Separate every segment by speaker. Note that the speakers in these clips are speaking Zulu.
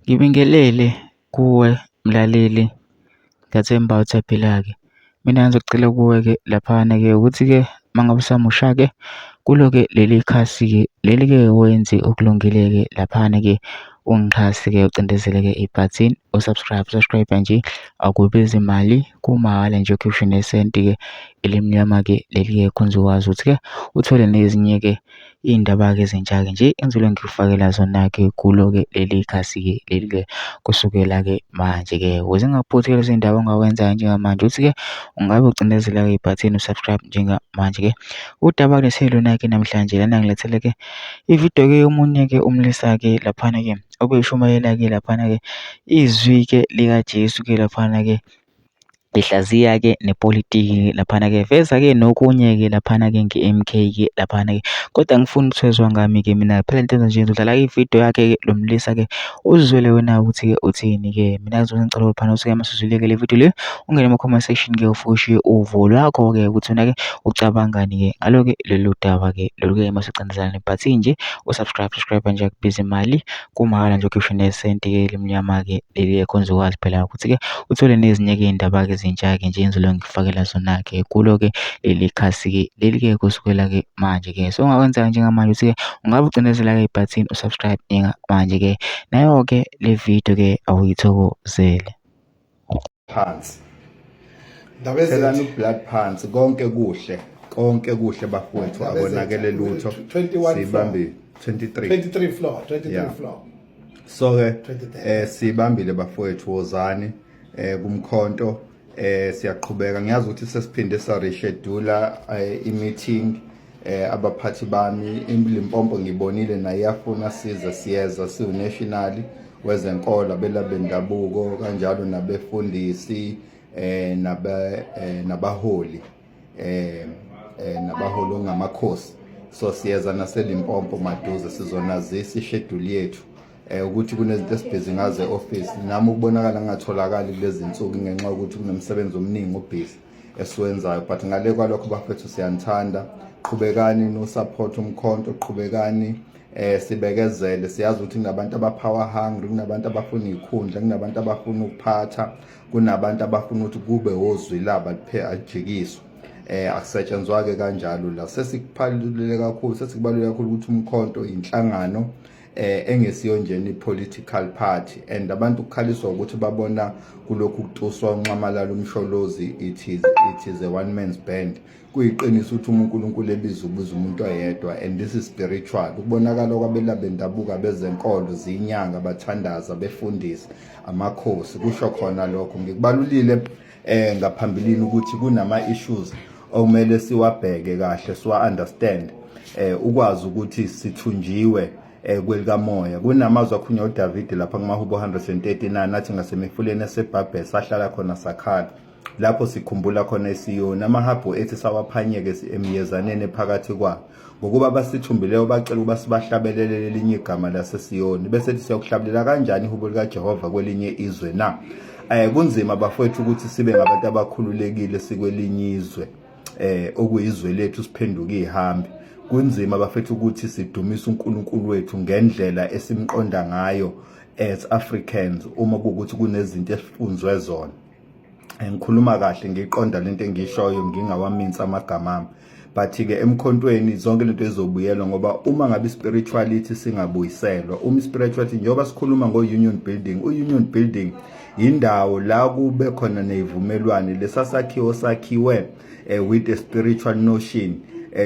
Speaker 1: Ngibingelele kuwe mlaleli, ngiyathemba usaphila-ke. Mina ngizocela kuwe-ke laphana-ke ukuthi-ke uma ngabe usamusha-ke kulo-ke leli khasi-ke leli-ke wenze okulungile-ke laphana-ke ungixhase-ke ucindezele-ke ibhathini u-subscribe, subscribe nje akubizi mali kumahhala nje ukhishwe nesenti-ke elimnyama-ke leli-ke khona uzokwazi ukuthi-ke uthole nezinye-ke iy'ndaba-ke ezintsha-ke nje engizobe ngikufakela zona-ke kulo-ke leli khasi-ke leli-ke kusukela-ke manje-ke. Ukuze ungaphuthi lezi ndaba ongawenza njengamanje ukuthi-ke ungabe ucindezela-ke ibhathini u-subscribe njengamanje-ke. Udaba leselona-ke namhlanje lana ngilethele-ke ividiyo-ke yomunye-ke umlisa-ke laphana-ke obeshumayela-ke laphana-ke izwi-ke likaJesu-ke laphana-ke Ngihlaziya-ke nepolitiki laphana-ke veza-ke nokunye-ke laphana-ke nge-M_K-ke laphana-ke. Kodwa angifuni ukuthwezwa ngami-ke mina phela into nje ngizodlala ividiyo yakhe-ke lo mlisa-ke uzizwele wena ukuthi-ke uthini-ke. Mina ngizobe ngicela laphana ukuthi-ke uma usuzwile-ke le vidiyo le ungene kuma-comment section-ke ufike ushiye uvo lwakho-ke ukuthi wena-ke ucabangani-ke ngalo-ke lolu daba-ke lolu-ke mase ucindezela nebhathini nje u-subscribe, subscribe nje akubizi imali. Kumahhala nje ukhishwe nesenti-ke elimnyama-ke leli khona uzokwazi phela ukuthi-ke uthole nezinye-ke iy'ndaba-ke ezintsha-ke nje engizobe ngikufakela zona-ke kulo-ke leli khasi-ke leli-ke kusukela-ke manje-ke. So ongakwenza njengamanje ukuthi-ke ungabe ucindezela-ke ibhathini u-subscribe njengamanje-ke. Nayo-ke le video-ke awuyithokozele.
Speaker 2: Phansi.
Speaker 3: Ndaba
Speaker 2: Thelani
Speaker 3: ezethu.
Speaker 2: ublood phansi konke kuhle konke kuhle bafowethu
Speaker 3: Ndaba ezethu.
Speaker 2: akonakele lutho
Speaker 3: 21
Speaker 2: sibambe 23
Speaker 3: 23 floor, 23
Speaker 2: Yeah.
Speaker 3: floor.
Speaker 2: So ke
Speaker 3: 23.
Speaker 2: sibambile bafowethu, wozani kumkhonto. Siyaqhubeka, ngiyazi ukuthi sesiphinde sa reschedule i-meeting. Abaphathi bami iLimpopo ngibonile naye iyafuna size, siyeza siwu national wezenkolo, abelaphi bendabuko kanjalo nabefundisi nabe nabaholi nabaholi ongamakhosi. So siyeza naseLimpopo maduze, sizonazisa i-schedule yethu ukuthi kunezinto esibhizi ngazo e-office. Nami ukubonakala ngingatholakali kulezi nsuku ngenxa yokuthi kunomsebenzi omningi obhizi esiwenzayo, but ngale kwalokho bafethu siyanithanda. Qhubekani no support umkhonto, qhubekani sibekezele. Siyazi ukuthi kunabantu aba power hungry, kunabantu abafuna izikhundla, kunabantu abafuna ukuphatha, kunabantu abafuna ukuthi kube wozwi laba liphe ajikiswe. Akusetshenzwa ke kanjalo la. Sesikuphalulile kakhulu, sesikubalule kakhulu ukuthi umkhonto inhlangano engesiyo nje ni political party, and abantu kukhaliswa ukuthi babona kulokhu kutuswa uNxamalala, uMsholozi, it is a one man's band. Kuyiqiniso ukuthi uma uNkulunkulu ebiza, ubiza umuntu oyedwa, and this is spiritual. Ukubonakala kwabelaphi bendabuko, bezenkolo, zinyanga, bathandaza, befundisi, amakhosi, kusho khona lokho. Ngikubalulile ngaphambilini ukuthi kunama issues okumele siwabheke kahle, siwa understand, ukwazi ukuthi sithunjiwe kwelikamoya. Kunamazwi akhulunywa uDavid lapha kumahubo 139 athi, "Ngasemifuleni eseBhabhel sahlala khona, sakhala lapho sikhumbula khona eSiyoni. Amahabhu ethi sawaphanyeke emiyezaneni phakathi kwayo, ngokuba basithumbileyo bacela ukuba sibahlabelele lelinye igama laseSiyoni. Bese siyakuhlabelela kanjani ihubo likaJehova kwelinye izwe na?" Kunzima bafowethu ukuthi sibe ngabantu abakhululekile sikwelinye izwe okuyizwe lethu, siphenduka ihambi. Kunzima bafethu ukuthi sidumise uNkulunkulu wethu ngendlela esimqonda ngayo as Africans uma kuwukuthi kunezinto esifunzwe zona. Ngikhuluma kahle, ngiqonda lento engishoyo, ngingawaminsi amagama ami, but ke emkhontweni zonke lento ezobuyelwa, ngoba uma ngabe spirituality singabuyiselwa, uma spirituality, njengoba sikhuluma ngo union building, u-union building indawo la kube khona nezivumelwano. Lesasakhiwo sakhiwe with a spiritual notion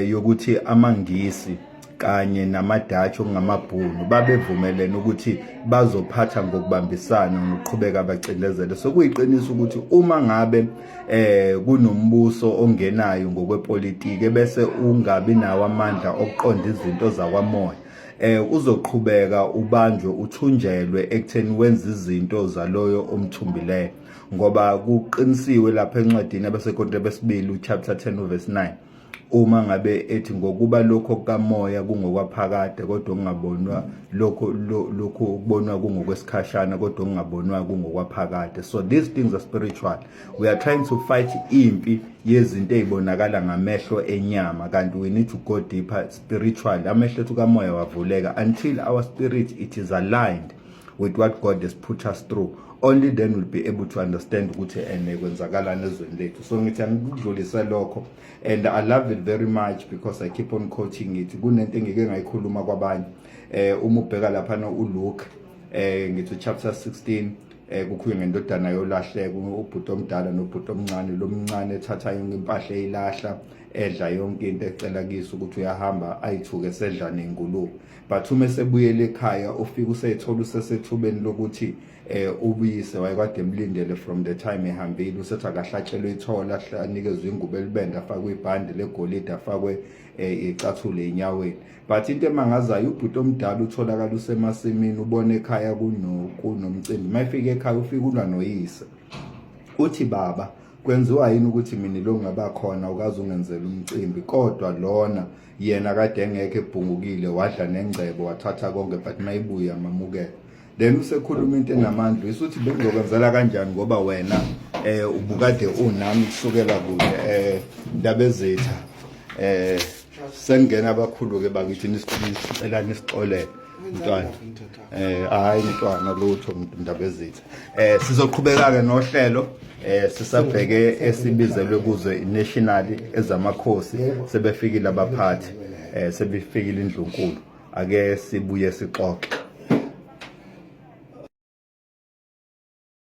Speaker 2: yokuthi amaNgisi kanye namaDutch, okungamabhunu, babevumelene ukuthi bazophatha ngokubambisana nokuqhubeka bacindezele. So kuyiqiniso ukuthi uma ngabe kunombuso ongenayo ngokwepolitiki bese ungabi nawo amandla okuqonda izinto zakwamoya, uzoqhubeka ubanjwe, uthunjelwe ekutheni wenze izinto zaloyo omthumbileyo, ngoba kuqinisiwe lapha encwadini abaseKorinte besibili uchapter 10 verse 9 uma ngabe ethi, "Ngokuba lokho kamoya kungokwaphakade, kodwa okungabonwa lokho, lokhu ukubonwa kungokwesikhashana, kodwa okungabonwa kungokwaphakade." So these things are spiritual. We are trying to fight impi yezinto ezibonakala ngamehlo enyama, kanti we need to go deeper spiritually. Amehlo ethu kamoya wavuleka until our spirit it is aligned. with what God has put us through. Only then we'll be able to understand ukuthi ene kwenzakalani ezweni lethu. So ngithi angikudlulise lokho, and I love it very much because I keep on quoting it. Kunento engike ngayikhuluma kwabanye, uma ubheka laphana uLuke, ngithi chapter 16, kukhulunywa ngendodana yolahleko, ubhuti omdala nobhuti omncane. Lo mncane ethatha yonke impahla, eyilahla, edla yonke into, ecela kuyise ukuthi uyahamba, ayithuke sedla nengulube. But uma esebuyele ekhaya, ufika useyithola usesethubeni lokuthi ubuyise wayekade emlindele from the time ehambile. Usethi akahlatshelwe ithola, anikezwe ingubo elibende, afakwe ibhande legolide, afakwe icathulo enyaweni. But into emangazayo, ubhuti omdala utholakala usemasimini, ubona ekhaya kunomcimbi. Mayifika ekhaya, ufika ulwa noyise, uthi, "Baba, kwenziwa yini ukuthi mina lo ngaba khona ukaze ungenzela umcimbi, kodwa lona yena kade engekho, ebhungukile, wadla nengcebo, wathatha konke, but mayibuya mamukela?" Then usekhuluma into enamandla, isuthi, "Bengizokwenzela kanjani ngoba wena ubukade unami kusukela kude?" Ndabezitha, sengena abakhulu ke bakithi, nisicela nisixolele, mntwana. Hayi mntwana, lutho, Ndabezitha. Sizoqhubeka ke nohlelo, sisabheke esibizelwe kuze national ezamakhosi. Sebefikile abaphathi, sebefikile indlunkulu. Ake sibuye sixoxe.